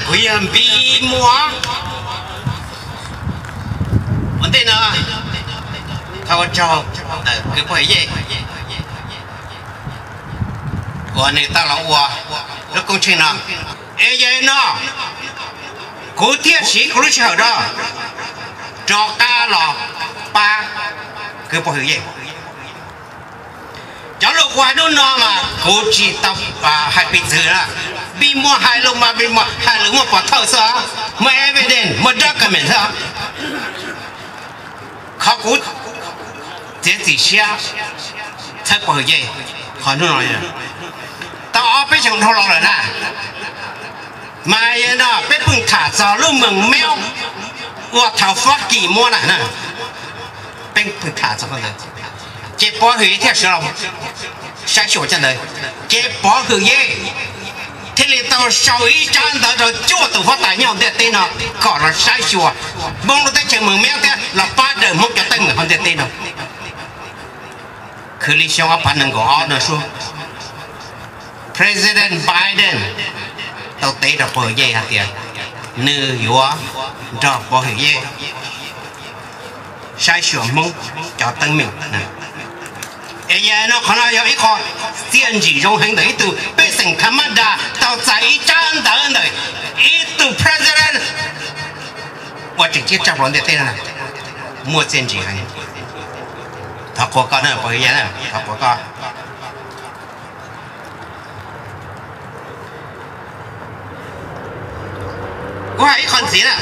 Kuv yog Npis Muas. Ua ntej no thov ua tsaug ntawm kwv pog Hwm Yej uas nws tau los ua lub koob tsheej no. Es yog li no kuv thiaj siv kuv lub sij hawm no rov qab los pab kwv pog Hwm Yej. Cov lus kuv hais hnub no mas kuv tsis tau hais piv txwv na. Npis Muas hais lus mas Npis Muas hais lus muaj pov thawj xwb, muaj evidence, muaj document xwb. Qhov kuv txiav txim siab txhawb pog Hwm Yej qhov hnub no tau ob peb xyoos dhau los lawm na. Mas yog no peb pheej tham txog lub moos Meeb uas thaum Fab Kis muab na, peb pheej tham txog ntawd, ces pov Hwm Yej thiaj sawv los saib xyuas cov ntawd, ces pov Hwm Yej thiaj li tau sau ib tsab ntawv rau cuaj tus huab tais nyob hauv ntiaj teb no kom los saib xyuas Hmoob lub teb chaws moos Meeb thiab los pab daws Hmoob cov teeb meem hauv ntiaj teb no. Khwv li xyoo ob phav nees nkaum ob no suab, President Biden tau teb rau pog Hwm Yej hais tias nws yuav nrog pog Hwm Yej saib xyuas Hmoob cov teeb meem. Es yog no qhov no yog ib qho txiaj ntsim zoo heev ntawm ib tug pej xeem tham mab das tau txais ib tsab ntawv ntawm ib tug president uas tseem ceeb tshaj plaws ntiaj teb no, muaj txiaj ntsim heev. Thov qhuas koj na pog Hwm Yej, thov qhuas koj. Kuv hais ib qho ntxiv na,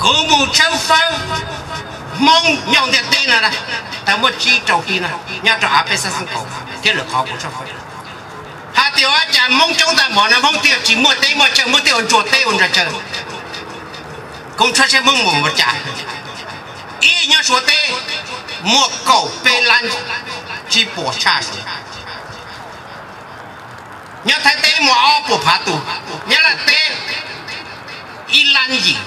kuv mus tshawb fawb Hmoob nyob ntiaj teb no, tau muaj tsib rau hli no nyob rau av peb xab xeeb kaum thiab lwm qhov kuv tshawb fawb hais tias ua cas Hmoob coob tag npaum no Hmoob thiaj tsis muaj teb muaj chaw, Hmoob thiaj ua ntsuag teb ua ntsuag chaw. Kuv tshawb saib Hmoob mus ua cas. Ib, nyob Suav teb muaj kaum peb lab tsib puas tshaj Suav. Nyob Thaib teb muaj ob puas phav tus, Nyab Laj teb ib lab yim,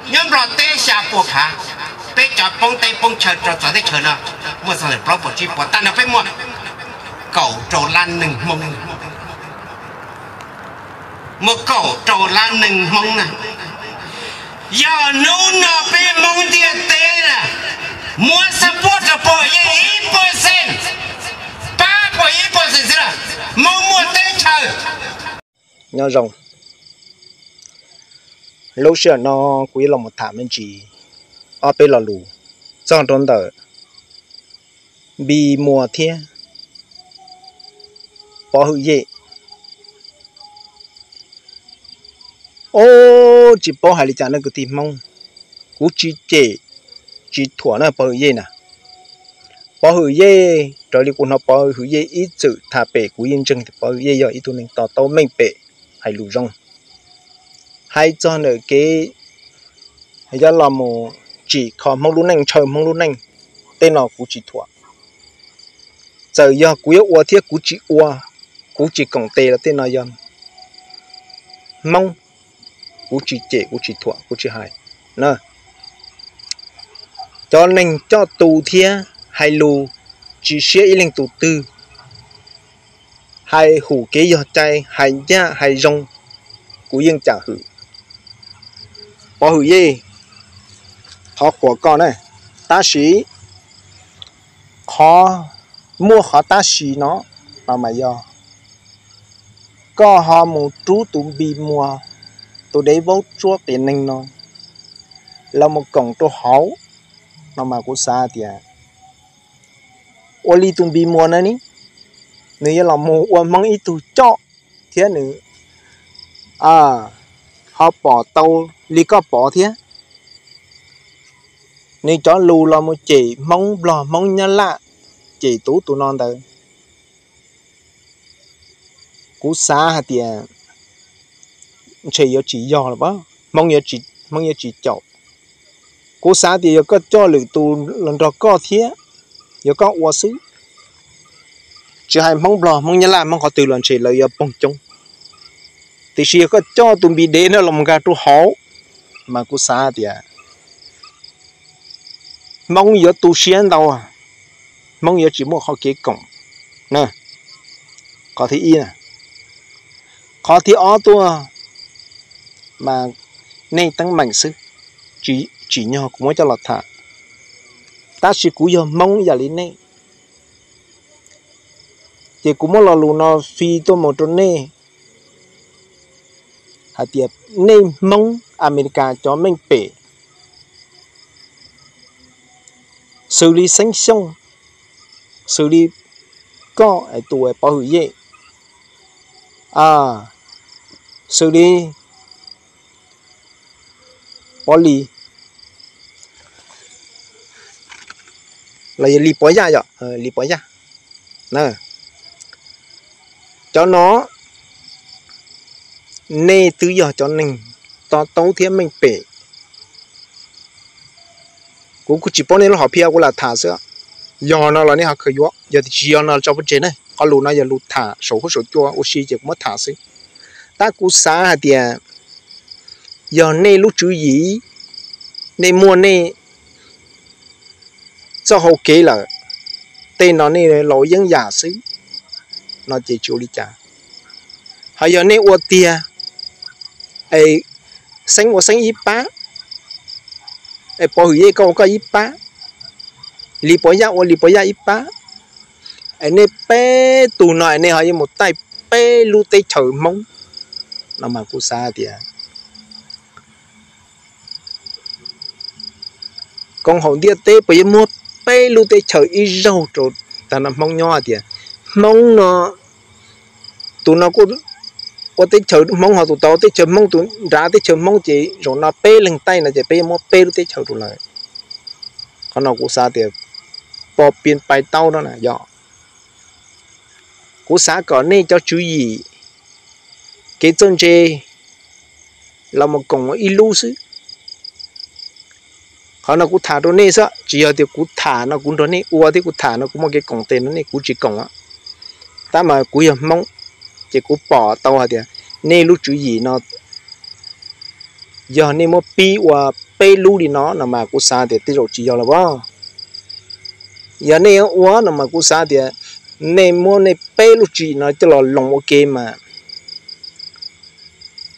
nyob Nplog teb xya puas phav. Peb cov poob teb poob chaw rau txawv teb chaws no muaj txog ntawm plaub puas tsib puas, tag nrho peb muaj kaum rau lab neeg Hmoob. Muaj kaum rau lab neeg Hmoob na. Yog hnub no peb Hmoob ntiaj teb na muab xab puab rau pog Hwm Yej ib percent, pab pog Hwm Yej ib percent xwb na, Hmoob muaj teb chaws. Nyob zoo, lub sij hawm no kuv yuav los mus tham me ntsis ob peb lo lus txog rau ntawm Npis Muas thiab pov Hwm Yej. Ob, tsis paub hais li cas no kwv tij Hmoob, kuv tsis cem tsis thuam na pov Hwm Yej na. Pov Hwm Yej raws li kuv hnov pov Hwm Yej ib txwm tham pem kuv yeej ntseeg tias pov Hwm Yej yog ib tug neeg to taub meej pem, hais lus zoo, hais txog ntawm kev yuav los mus tsim kho Hmoob lub neej, ntshaw Hmoob lub neej, tej no kuv tsis thuam. Txawm yog kuv yuav ua thiab kuv tsis ua, kuv tsis koom tes los tej no yog Hmoob, kuv tsis cem kuv tsis thuam kuv tsis hais. Cov neeg coj tus thiab hais lus tsis siab ib leej tus twg, hais hum kev yog cai, hais ncaj hais zoo, kuv yeej cam hwm. Pov Hwm Yej, thov qhuas koj na, tab sis qhov, muaj qhov tab sis no, no mas yog koj ho mus rub tus Npis Muas, tus dev vaub tsuab qias neeg no los mus koom rau hauv, no mas kuv xav tias ua li tus Npis Muas no ne, nws yuav los mus ua Hmoob ib tug coj thiab nws ho pom tau li koj pov thiab. Nws cov lus los mus cem Hmoob Nplog Hmoob Nyab Laj, cem tus ub tus no ntawd, kuv xav hais tias ntshe yuav tsis yog lawm, Hmoob yuav tsis caum. Kuv xav tias yog koj coj lwm tus los nrog koj thiab, yog koj ua xwb, tsis hais Hmoob Nplog Hmoob Nyab Laj Hmoob qhov twg los ntshe lawv yuav poob coob. Tiam sis yog koj coj tus Npis Dev no los nkag rau hauv, mas kuv xav tias Hmoob yuav tu siab ntau, Hmoob yuav tsis muaj qhov kev koom. Qhov thib ib, qhov thib ob tuaj, mas nej teeb meem xwb, tsis nyog kuv muab coj los tham. Tab sis kuv yog Hmoob ib yam li nej, ces kuv muab lo lus no fi tuaj mus rau nej hais tias nej Hmoob Amelikas cov meej pem, xws li Xeeb Xyooj, xws li koj tus Pov Hwm Yej, xws li Pov Lis, los yog Lis Pov Yaj, yog Lis Pov Yaj, cov no nej twb yog cov neeg to taub thiab meej pem. Kuv kuj tsis paub nej lub hom phiaj, kuv lam tham xwb. Yog no los nej ho khaws yuav, yog tias tsis yog no tso pov tseg ne. Qhov lus no yog lus tham saum huab saum cua ua si ces kuv muab tham xwb. Tab kuv xav hais tias yog nej lub tswv yim, nej muaj nej txoj hau kev lawm, tej no nej los yeeb yam xwb no ces tsis ua li cas. Ho yog nej ua tiag, es Xeeb ua Xeeb ib pab, es Pov Hwm Yej koj ua koj ib pab, Lis Pov Yaj ua Lis Pov Yaj ib pab, es nej peb tug no es nej ho yuav mus taij peb lub teb chaws Hmoob no mas kuv xav tias koom haum ntiaj teb puas yuav muab peb lub teb chaws ib zaug rau tag no Hmoob nyob hais tias Hmoob no, tus no kuj ua teb chaws Hmoob, ho tus tod teb chaws Hmoob, tus nrad teb chaws Hmoob, ces zaum no peb leeg taij no ces peb yuav muab peb lub teb chaws rau lawv. Qhov no kuv xav tias pos pias pais tau no na yog, kuv xav kom nej cov tswv yim, kev txawj ntse los mus koom ua ib lub xwb. Qhov no kuv tham rau nej xwb, tsis yog tias kuv tham no kuv nrog nej ua thiab, kuv tham no kuv muaj kev koom tes no nej, kuv tsis koom. Tab mas kuv yog Hmoob, ces kuv pom tau hais tias nej lub tswv yim no yog nej muab pib ua peb lub li no no mas kuv xav tias tej zaum tsis yog los as. Yog nej ua no mas kuv xav tias nej muab nej peb lub tswv yim no coj los loos ua ke mas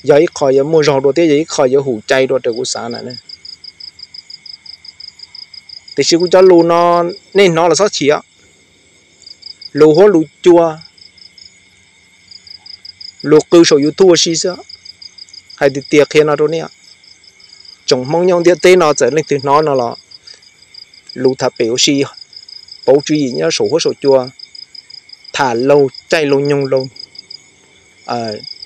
yog ib qho yuav muaj zog dua thiab yog ib qho yuav hum cai dua raws kuv xav na. Tiam sis kuv cov lus no nej hnov los txhob chim, lus huab lus cua, lus qw saum YouTube ua si xwb, hais tiag tiag qhia no rau nej. Tsoom Hmoob nyob ntiaj teb no txawm leej twg hnov no los lus tham pem ua si, pauv tswv yim nyob saum huab saum cua, tham laug caij laug nyoog laug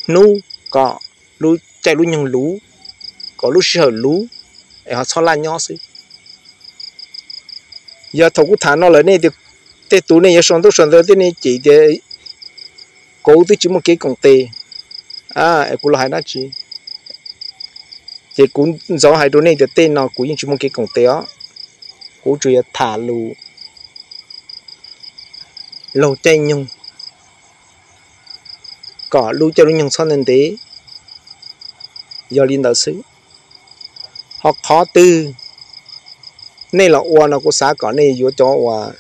hnub kom lub caij lub nyoog luv, kom lub sij hawm luv, es ho txhob laj nyob xwb. Yog thaum kuv tham no lawm nej tias tej tus nej yuav sau ntaub sau ntawv thiab nej cem tias kuv twb tsis muaj kev koom tes, es kuv los hais dab tsi? Ces kuv ntxov hais rau nej tias tej no kuv yeej tsis muaj kev koom tes os. Kuv tsuas yog tham lus laug caij nyoog kom lub caij lub nyoog txhob ntev ntev, yog li ntawd xwb. Ho qhov twg nej los ua no kuv xav kom nej yuav cov uas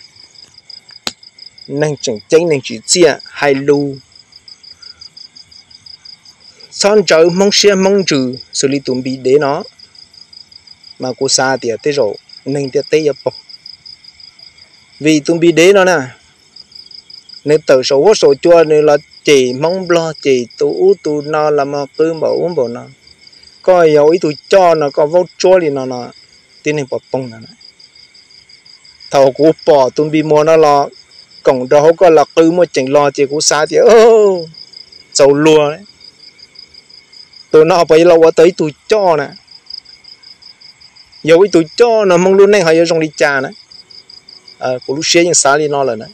neeg tseem ceeb neeg tsim txiaj hais lus, txhob ntsawv Hmoob siab Hmoob ntsws xws li tus Npis Dev no, mas kuv xav tias tej zaum neeg ntiaj teb yuav pom. Vim tus Npis Dev no na, nws tawm saum huab saum cua nws los cem Hmoob Nplog, cem tus ub tus no los mus qw npaum ub npaum no, koj yog ua ib tug coj no koj vaub tsuab li no no, tib neeg puas poob no. Thaum kuv pom tus Npis Muas no los koom rau hauv koj los qw muaj ceem los ces kuv xav tias txaus luag, tus no puas yuav los ua tau ib tug coj na? Yog ua ib tug coj no Hmoob lub neej ho yuav zoo li cas na? Kuv lub siab yeej xav li no lawm na.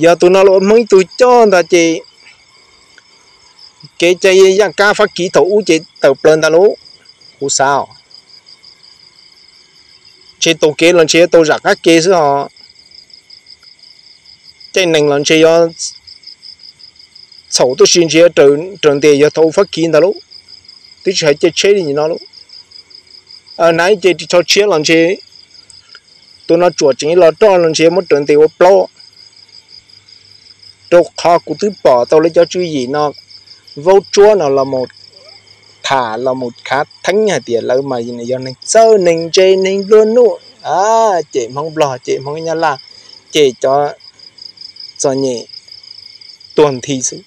Yog tus no los ua Hmoob ib tug coj ntag ces kev cai yaj kab Fab Kis thaum ub ces tawm plaws ntag lauj, kuv xav. Ntshe taug kev los ntshe yuav tau zam qab ke xwb os. Caij nees los ntshe yuav txhaum tub si ntshe yuav raws ntes yog thaum Fab Kis ntag lauj, twb tsis hais caij tsheb li nim no lauj. Hnav ib ce ris tsho tshiab los ntshe tus no tsuam tseem los roj los ntshe muab raws ntes ua plaub. Rau qhov kuv twb pom tau lawv cov tswv yim no vaub tsuab no los mus tham los mus khav theeb hais tias lawv mas yog neeg txawj neeg ntse neeg nplua nuj, cem Hmoob Nplog, cem Hmoob Nyab Laj, cem cov txom nyem tuag nthi xwb.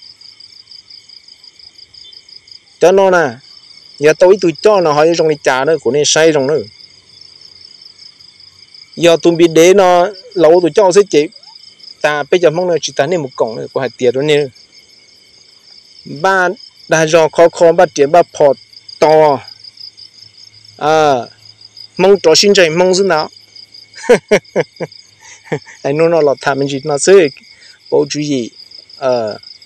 Cov no na, yog tau ib tug coj no ho yuav zoo li cas na, kuv nej saib zoo na. Yog tus npis dev no los ua tus coj xwb ces tas peb cov Hmoob no tsis tas nej mus koom na, kuv hais tias rau nej, npaj dag zog khov kho, npaj riam npaj phom tos, Hmoob rov sib ntseeg Hmoob xwb ntag. Hnub no los tham me ntsis no xwb, pauv tswv yim,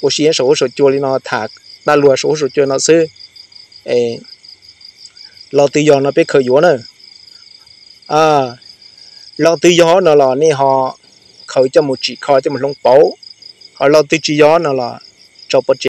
ua si saum huab saum cua li no, tham dab luag saum huab saum cua no xwb. Los twg yog no peb khaws yuav na. Los twg yog no los nej ho khaws coj mus tsim kho coj mus hloov pauv, ho los twg tsis yog no los tso pov tseg.